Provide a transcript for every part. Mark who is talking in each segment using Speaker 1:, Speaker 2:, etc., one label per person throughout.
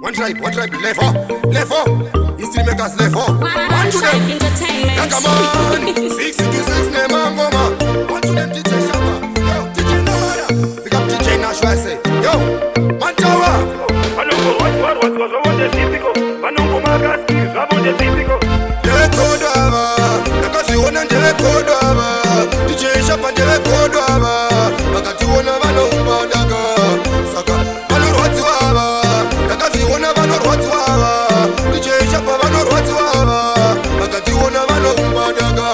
Speaker 1: One tribe, one tribe, level, level. History makers level. One to them.
Speaker 2: Entertainment.
Speaker 1: Come on. 6 to 6 nemangoma. One to them, DJ Shaba. Yo, DJ Nomada. Big up DJ Nash, I say. Yo, Mantawa.
Speaker 3: Vanongorwadziwa zvavo ndezvipiko? Vanongomakaskiri zvavo ndezvipiko?
Speaker 1: Ndevekodava, ndakazviona, ndevekodava. DJ Shaba ndevekodava, vakationa vanoumba daka, saka vanorwadziwava. Ndakazviona, vanorwadziwava. DJ Shaba vanorwadziwava, vakationa vanoumba daka,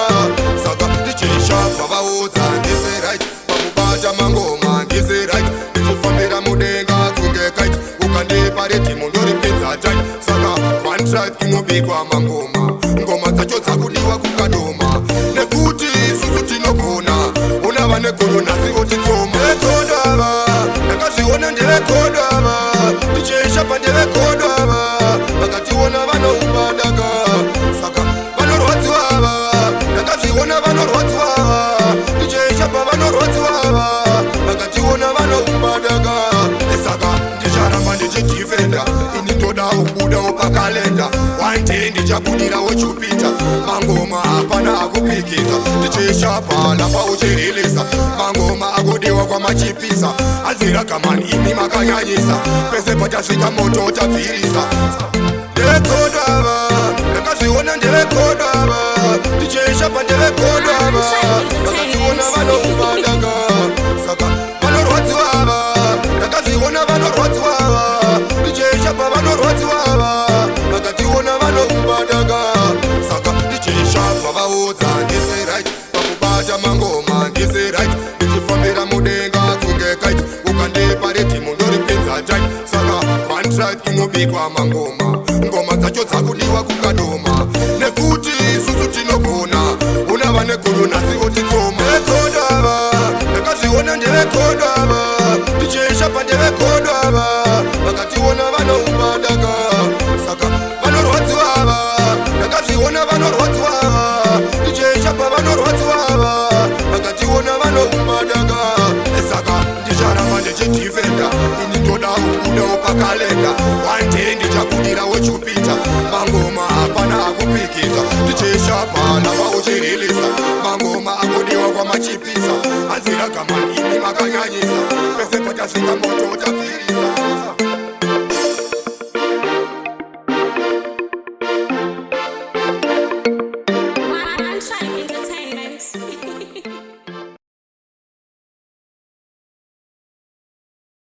Speaker 1: saka DJ Shaba vaudza ndisi right pakubata mangoma, ndisi right, ndichifambira mudenga kunge kite. Ukandipa riddim ndoripinza tight, saka one tribe inobikwa mangoma, ngoma dzacho dzakudiwa kukadoma, nekuti isusu tinogona. Una vane godo nhasi votitsoma vekodava, ndakazviona, ndevekodava. DJ Shaba ndevekodava, vakationa vanoumba daka, saka vanorwadziwava. Ndakazviona, vanorwadziwava. DJ Shaba vanorwadziwava, vakationa vanoumba daka, saka ndicharamba ndichidhifenda. Ini ndoda kubudawo pakalenda, one day ndichabudirawo Jupiter. Mangoma hapana akupikisa, DJ Shaba lapa uchirilisa mangoma akudiwa kwamachipisa. Aziragamani, imi makanyanyisa, pese pachasvika moto tabvirisa. Ndevekodava, ndakazviona, ndevekodava. DJ Shaba ndevekodava, vakationa vanoumba daka, saka vanorwadziwava. Ndakazviona, vanorwadziwava. DJ Shaba vanorwadziwava, vakationa vanoumba daka, saka DJ Shaba vaudza ndisi right pakubata mangoma, ndisi right, ndichifambira mudenga kunge kite. Ukandipa riddim ndoripinza tight, saka one tribe inobikwa mangoma, ngoma dzacho dzakudiwa kukadoma, nekuti isusu tinogona. Una vane godo nhasi votitsoma vekodava, ndakazviona, ndevekodava. DJ Shaba ndevekodava, vakationa vanoumba daka, saka vanorwadziwava. Ndakazviona, vanorwadziwava. DJ Shaba vanorwadziwava, vakationa vanoumba daka, saka ndicharamba ndichidhifenda. Ini ndoda kubudawo pakalenda, one day ndichabudirawo Jupiter. Mangoma hapana akupikisa, DJ Shaba lapa uchirilisa mangoma akudiwa kwamachipisa. Aziragamani, imi makanyanyisa, pese pachasvika moto.